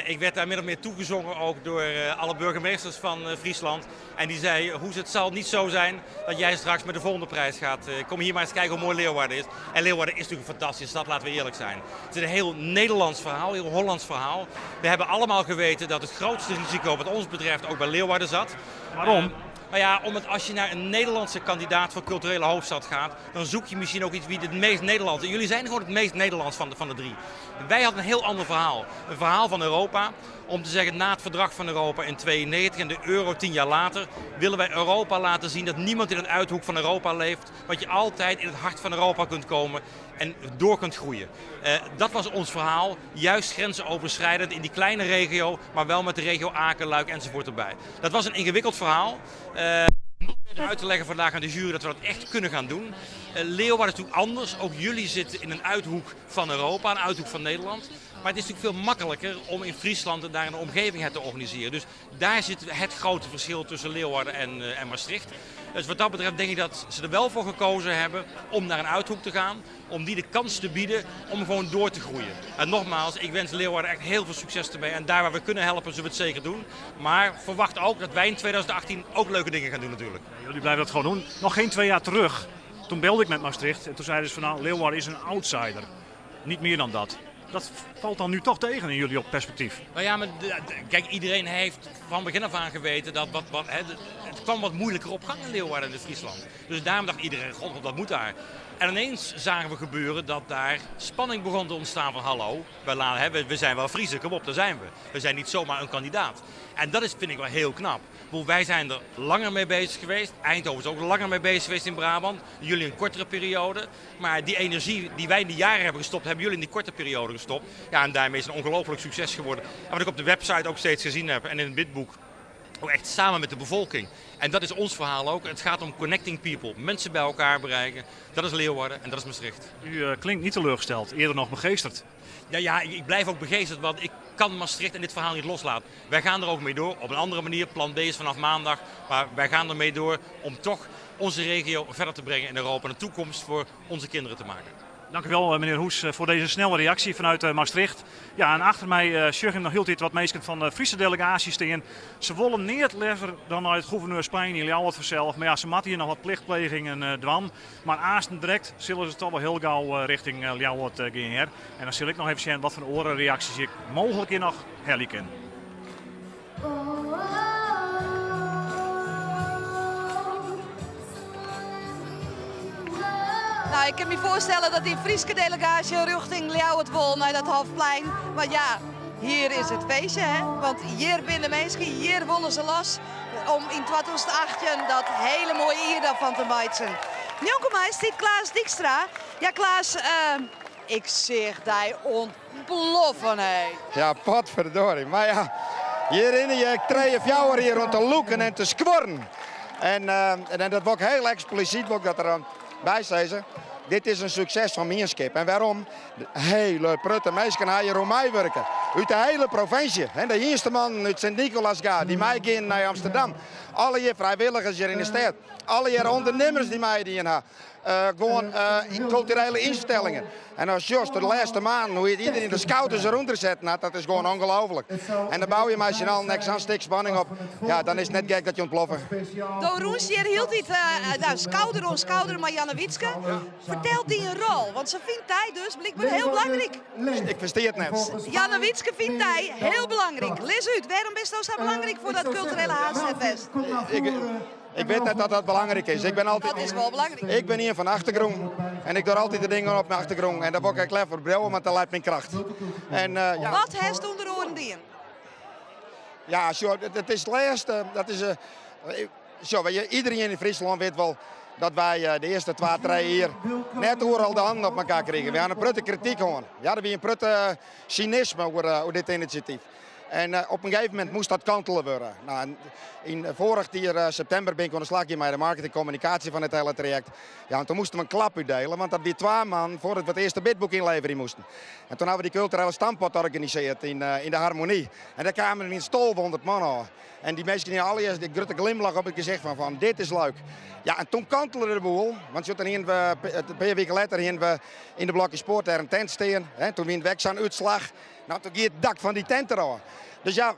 Ik werd daar min of meer toegezongen ook door alle burgemeesters van Friesland. En die zei, Hoes, het zal niet zo zijn dat jij straks met de volgende prijs gaat. Kom hier maar eens kijken hoe mooi Leeuwarden is. En Leeuwarden is natuurlijk een fantastische stad, laten we eerlijk zijn. Het is een heel Nederlands verhaal, een heel Hollands verhaal. We hebben allemaal geweten dat het grootste risico wat ons betreft ook bij Leeuwarden zat. Waarom? Nou ja, omdat als je naar een Nederlandse kandidaat voor culturele hoofdstad gaat, dan zoek je misschien ook iets wie het meest Nederlands is. Jullie zijn gewoon het meest Nederlands van de drie. Wij hadden een heel ander verhaal. Een verhaal van Europa. Om te zeggen, na het verdrag van Europa in 92 en de euro 10 jaar later, willen wij Europa laten zien dat niemand in een uithoek van Europa leeft. Want je altijd in het hart van Europa kunt komen en door kunt groeien. Dat was ons verhaal, juist grensenoverschrijdend in die kleine regio, maar wel met de regio Aken, Luik enzovoort erbij. Dat was een ingewikkeld verhaal. Niet uit te leggen vandaag aan de jury dat we dat echt kunnen gaan doen. Leeuwarden is natuurlijk anders. Ook jullie zitten in een uithoek van Europa, een uithoek van Nederland. Maar het is natuurlijk veel makkelijker om in Friesland en daar in de omgeving het te organiseren. Dus daar zit het grote verschil tussen Leeuwarden en Maastricht. Dus wat dat betreft denk ik dat ze er wel voor gekozen hebben om naar een uithoek te gaan. Om die de kans te bieden om gewoon door te groeien. En nogmaals, ik wens Leeuwarden echt heel veel succes ermee. En daar waar we kunnen helpen, zullen we het zeker doen. Maar verwacht ook dat wij in 2018 ook leuke dingen gaan doen natuurlijk. Ja, jullie blijven dat gewoon doen. Nog geen 2 jaar terug, toen belde ik met Maastricht. En toen zeiden ze van nou, Leeuwarden is een outsider. Niet meer dan dat. Dat valt dan nu toch tegen in jullie op perspectief. Nou ja, maar kijk, iedereen heeft van begin af aan geweten dat wat, wat, hè, het kwam wat moeilijker op gang in Leeuwarden en in Friesland. Dus daarom dacht iedereen, god, dat moet daar. En ineens zagen we gebeuren dat daar spanning begon te ontstaan van hallo, wij laten, hè, we zijn wel Friezen, kom op, daar zijn we. We zijn niet zomaar een kandidaat. En dat is, vind ik wel heel knap. Wij zijn er langer mee bezig geweest. Eindhoven is ook langer mee bezig geweest in Brabant. Jullie een kortere periode. Maar die energie die wij in die jaren hebben gestopt, hebben jullie in die korte periode gestopt. Ja, en daarmee is het een ongelooflijk succes geworden. En wat ik op de website ook steeds gezien heb en in het bidbook, ook echt samen met de bevolking. En dat is ons verhaal ook. Het gaat om connecting people. Mensen bij elkaar bereiken. Dat is Leeuwarden en dat is Maastricht. U klinkt niet teleurgesteld, eerder nog begeesterd. Ja, ja, ik blijf ook begeesterd, want ik kan Maastricht en dit verhaal niet loslaten. Wij gaan er ook mee door, op een andere manier. Plan B is vanaf maandag, maar wij gaan ermee door om toch onze regio verder te brengen in Europa en een toekomst voor onze kinderen te maken. Dank u wel, meneer Hoes, voor deze snelle reactie vanuit Maastricht. Ja, en achter mij uh, nog heel wat mensen van de Friese delegatie staan. Ze willen niet liever dan uit gouverneursplein in Ljouwert vanzelf. Maar ja, ze moeten hier nog wat plichtplegingen uh, dwan. Maar aanstaan direct zullen ze toch wel heel gauw richting uh, Ljouwert gaan. En dan zal ik nog even zien wat voor orenreacties ik mogelijk hier nog helje ken. Nou, ik kan me voorstellen dat die Friese delegatie richting Ljouwert wol naar dat Hofplein. Maar ja, hier is het feestje, hè? Want hier binnen mensen, hier willen ze los om in 2018 dat hele mooie hier daarvan te maken. Njonken mij zit Klaas Dijkstra. Ja, Klaas, ik zeg die ontploffen, hè. Ja, potverdorie. Maar ja, hier in je twee of jou hier rond te loeken en te skworren. En dat wordt heel expliciet, wil ik dat er bij zeggen. Dit is een succes van Mienskip. En waarom? De hele prutte mensen gaan hier om mij werken. Uit de hele provincie. En de eerste man uit Sint-Nicolaasga, die mij gaan naar Amsterdam. Alle hier vrijwilligers hier in de stad. Alle hier ondernemers die mij die hebben. Gewoon in culturele instellingen. En als Jos de laatste maand, hoe je het iedereen de schouders eronder zet, nou, dat is gewoon ongelooflijk. En dan bouw je maar al niks aan, stik spanning op. Ja, dan is het net gek dat je ontploffen. Do Roes hier hield het nou, schouder om schouder met Janne Wietske. Vertel die een rol, want ze vindt hij dus blijkbaar heel belangrijk. Ik versteer het net. Janne Wietske vindt hij heel belangrijk. Lees uit, waarom is dat zo belangrijk voor dat culturele haastfest? Ik weet net dat dat belangrijk is. Ik ben altijd, dat is wel belangrijk. Ik ben hier van achtergrond en ik doe altijd de dingen op mijn achtergrond. En daar word ik klaar voor brouwen, want dat lijkt mijn kracht. En, ja. Wat heeft onder oren dien? Ja, zo, het is het laatste. Dat is, zo, weet je, iedereen in Friesland weet wel dat wij de eerste 2, 3 hier net overal de handen op elkaar kregen. We hadden een prutte kritiek gewoon. Ja, er was een prutte cynisme over dit initiatief. En op een gegeven moment moest dat kantelen worden. Nou, in vorig jaar september ben ik aan de slag met de marketing en communicatie van het hele traject. Ja, en toen moesten we een klap uitdelen, want dat die 2 man voor het eerste bidboek inleveren moesten. En toen hebben we die culturele stampot georganiseerd in de Harmonie. En daar kwamen er in stol 100 man aan. En die mensen die allereerst die grote glimlach op het gezicht van dit is leuk. Ja, en toen kantelde de boel, want toen gingen we, een paar weken later gingen we in de blokje Spoort daar een tent staan. Hè, toen wien we zo'n uitslag. Nou, toen ging het dak van die tent eraf. Dus ja,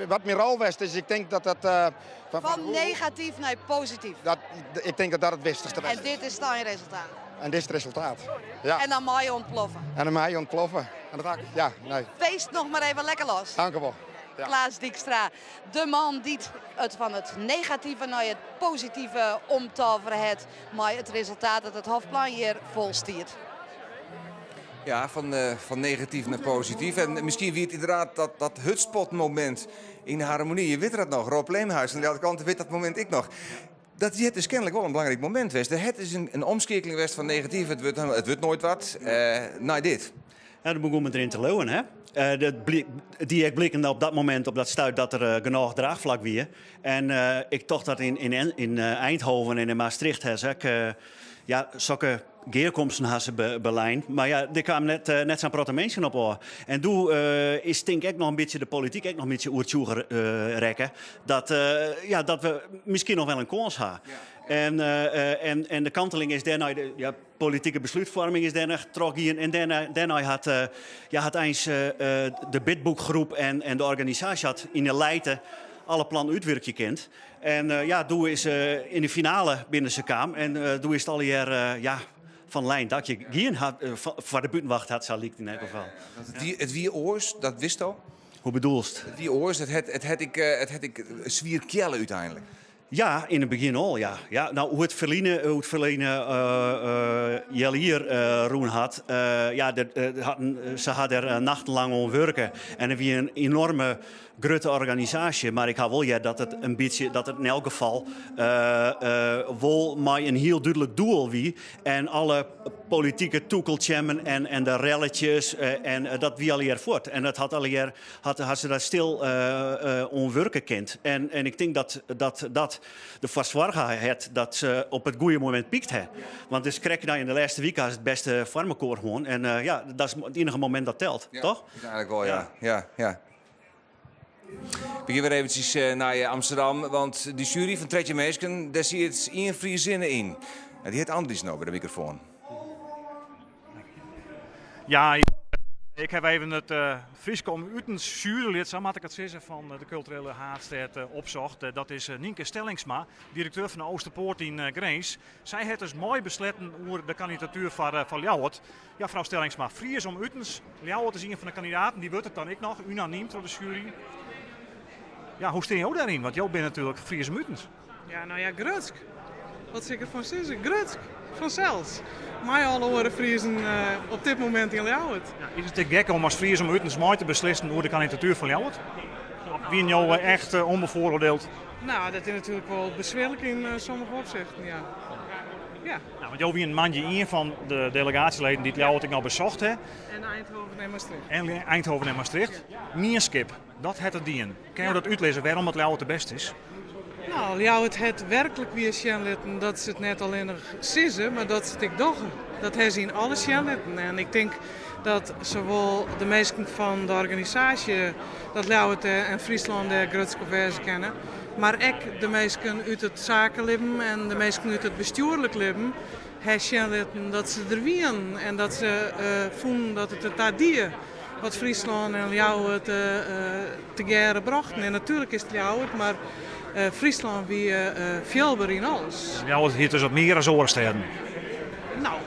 wat mijn rol was, is ik denk dat dat... van negatief naar positief. Dat, ik denk dat dat het wichtigste was. En dit is dan je resultaat. En dit is het resultaat, ja. En dan mag je ontploffen. En dan mag je ontploffen. En dat, ja, nee. Feest nog maar even lekker los. Dank u wel. Ja. Klaas Dijkstra, de man die het van het negatieve naar het positieve omtoveren het, maar het resultaat dat het Hofplein hier vol stiert. Ja, van negatief naar positief. En misschien wie het inderdaad dat hutspotmoment in harmonie. Je weet dat nog, Rob Leemhuis. Aan de andere kant weet dat moment ik nog. Dat het is kennelijk wel een belangrijk moment geweest. Het is een omschakeling geweest van negatief. Het wordt nooit wat. Naar dit. Ja, dat begon met erin te leeuwen, hè? Die ik blikken op dat moment op dat stuit dat er genoeg draagvlak wie. En ik tocht dat in Eindhoven en in Maastricht, hè, zeg, ja, zulke geerkomsten had ze Berlijn. Maar ja, er kwamen net zo'n protte mensen op oor. En toen is denk ik nog een beetje de politiek ook nog een beetje oertjoeger rekken. Dat, ja, dat we misschien nog wel een kans hebben. Ja. En de kanteling is daarna, de ja, politieke besluitvorming is daarna teruggegaan. En daarna had, ja, had eens de bidboekgroep en de organisatie had in de Leiden alle plannen uitwerkje kent. En ja, doe is in de finale binnen ze kwam. En doe is het al jaar ja, van lijn dat je geen had, voor de buitenwacht had, zal ik in elk geval. Ja. Het wie oors, dat wist al? Hoe bedoelst? Het wie oors, het het ik zwierkjellen uiteindelijk. Ja, yn it begjin al, ja. Ja, no, hoe't it ferline, hoe't it ferline healjier rûn hat, ja, se ha der nachtenlang oan wurke en it wie in enorme grutte organisaasje, mar ik ha wol heard dat it in bytsje, dat it yn elk gefal wol mei in hiel dúdlik doel wie en alle politike tûkelteammen en de relletjes en dat wie allegear fuort en dat hat allegear hat ha se daar stil oan wurke kind. En, en ik tink dat dat, dat derfoar soarge hat dat se op it goede momint pykt ha. Want dus krekt nei yn de lêste wike ha se it bêste foar mekoar hân. En ja, dat is it iennige momint dat telt, Ja, toch? Úteinlik wol, ja. Ja, ja. We gean wer eventsjes nei Amsterdam, want dy sjuery fan 13 minsken, dêr siet ien Friezinne yn. En dy hat Andries no by de mikrofoan. Ja, ik ha even it Fryske om utens sjuerylid, sa moat ik it sizze, fan de kulturele haadstêd opsocht. Dat is Nynke Stellingsma, direkteur fan de Oosterpoort yn Grins. Sy hat dus meibesletten oer de kandidatuer foar Ljouwert. Ja, frou Stellingsma, Fries om utens, Ljouwert is ien fan de kandidaten, dy wurdt it dan ek noch, unanym troch de sjuery. Ja, hoe stean jo dêryn? Want jo binne natuerlik Fries om utens. Ja, no ja, grutsk. Wat sil ik derfan sizze? Grutsk, fansels. Mei alle oare Friezen op dit momint yn Ljouwert. Ja, is it te gek om as Fries om utens mei te beslissen oer de kandidatuer fan Ljouwert? Of wienen jo echt onbevooroordeeld? No, dat is natuerlik wol beswierlik yn sommige opsichten, ja. Ja. Ja, want jo wienen moandei ien fan de delegaasjeleden dy't Ljouwert ek noch besocht ha. En Eindhoven en Maastricht. En Eindhoven en Maastricht. Mienskip, dat hat it dien. Kinne jo dat útlizze wêrom it Ljouwert de bêste is? No, Ljouwert hat werklik wier sjen litten dat se it net allinnich sizze, mar dat se it ek dogge. Dat ha se yn alles sjen litten. En ik tink dat sawol de minsken fan de organisaasje dat Ljouwert en Fryslân dêr grutsk op wêze kinne, mar ek de minsken út it sakelibben en de minsken út it bestjoerlik libben ha sjen litten dat se der wienen en dat se fûnen dat it derta die wat Fryslân en Ljouwert tegearre brochten. En natuerlik is it Ljouwert, mar Fryslân wie fielber yn alles. Ljouwert hie dus wat mear as oare stêden? No,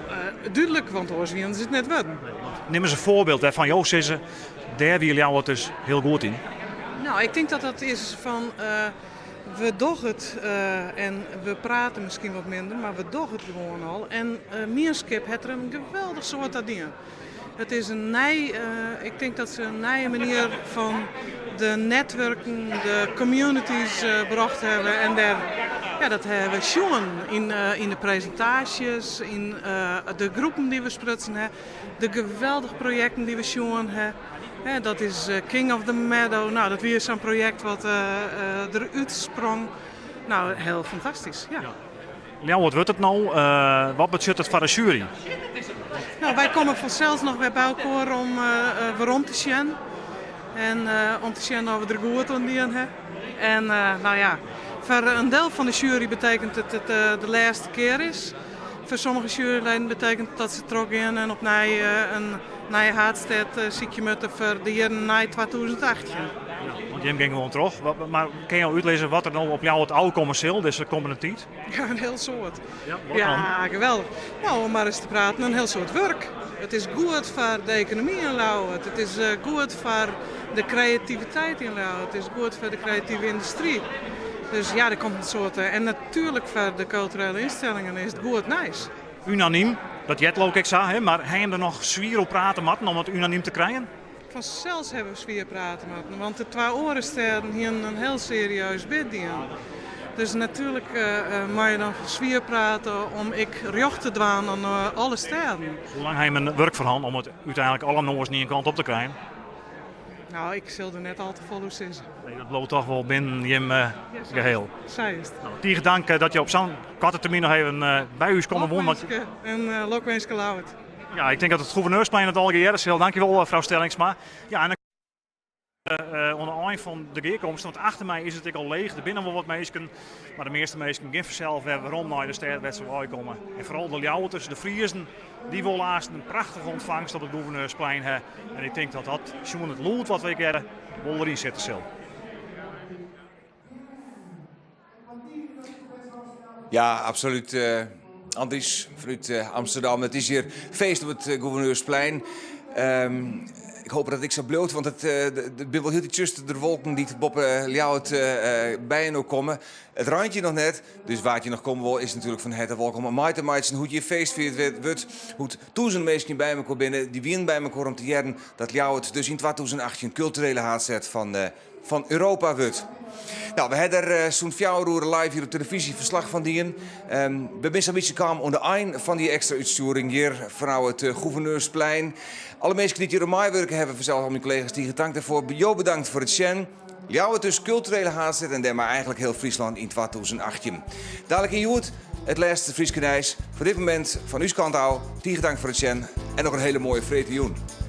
dúdlik, want oars wienen se it net wurden. Nim ris in foarbyld wêrfan jo sizze, dêr wie Ljouwert dus hiel goed yn. No, ik tink dat dat is fan we dogge it en we prate miskien wat minder, mar we dogge it gewoan al. En mienskip hat der in geweldich soad ta dien. It is in nij, ik tink dat se in nije manier fan de netwurken, de communities brocht hawwe en dêr, ja, dat hawwe we sjoen yn de presintaasjes, yn de groepen dy't we sprutsen hawwe, de geweldige projekten dy't we sjoen hawwe. Dat is King of the Meadow, no, dat wie sa'n projekt wat derút sprong. No, hiel fantastysk, ja. Ljouwert wurdt it no. Wat betsjut it foar de sjuery? No, wy komme fansels noch wer by elkoar om werom te sjen. En om te sjen oft we der goed oan dien ha. En no ja, foar in diel fan de sjuery betekent it dat it de lêste kear is. Foar sommige sjueryleden betekent it dat se trochgean en opnij in nije haadstêd sykje moatte foar de jierren nei 2018. Want jim gean gewoan troch. Mar kinne jo útlizze wat der no op Ljouwert ôfkomme sil dizze kommende tiid? Ja, in hiel soad. Ja, wat dan? Ja, geweldich. No, om mar ris te praten, in hiel soad wurk. It is goed foar de ekonomy yn Ljouwert, it is goed foar de kreativiteit yn Ljouwert, it is goed foar de kreative yndustry. Dus ja, der komt in soad. En natuerlik foar de kulturele ynstellingen is it goed nijs. Unanym, dat heart leau ik ek sa, hè? Mar ha jim der noch swier oer prate moatten om it unanym te krijen? Fansels hawwe we swier prate moatten, want de twa oare stêden hienen in hiel serieus bid dien. Dus natuerlik moat je dan swier prate om ek rjocht te dwaan oan alle stêden. Hoe lang ha jim in wurk foar hân om it úteinlik alle noazen ien kant op te krijen? No, ik sil der net al te folle oer sizze. Nee, dat bliuwt toch wol binnen jim geheel. Sa is it. No, tige dank dat jo op sa'n koarte termyn noch even by ús komme woenen. Lokwinske en lokwinske Ljouwert. Ja, ik tink dat it Gouverneursplein it allegear hearre sil. Dankjewol, frou Stellingsma. Ja, en dan oan de ein fan de gearkomste, want achter my is it ek al leech. Der binne wol wat minsken, mar de measte minsken gean fansels wer werom nei de stêd wêr't se weikomme. En foaral de Ljouwerters, de Friezen, dy wolle aanst in prachtige ûntfangst op it Gouverneursplein ha. En ik tink dat dat, sjoen it lûd wat we ek hearre, wol deryn sitte sil. Ja, absolút. Andries fanút Amsterdam. It is hjir feest op it Gouverneursplein. Ik hoop dat it ek sa bliuwt, want it binne wol hieltyd tsjusterder wolken dy't boppe Ljouwert byinoar komme. It reint hjir noch net, dus wa't hjir noch komme wol is natuerlik fan herte wolkom om mei te meitsjen hoe't hjir feestfierd wurdt, hoe't tûzenen minsken by mekoar binne. Dy wienen by mekoar om te hearren dat Ljouwert dus yn 2018 kulturele haadstêd fan fan Europa wurdt. Nou, we ha der sûnt fjouwer oere live hjir op telefyzje ferslach fan dien. We binne sa'n bytsje kaam oan de ein fan dy ekstra útstjoering hjir fanôf it Gouverneursplein. Alle minsken dy't hjir oan meiwurke hawwe, fansels al myn kollega's tige tank dêrfoar. Jo bedankt foar it sjen. Ljouwert dus kulturele haadstêd en dêrmei eigentlik hiel Fryslân yn 2018. Dalik yn Hjoed it lêste Fryske nijs. Foar dit momint fan ús kant ôf tige tank foar it sjen en noch in hiele moaie freedtejûn.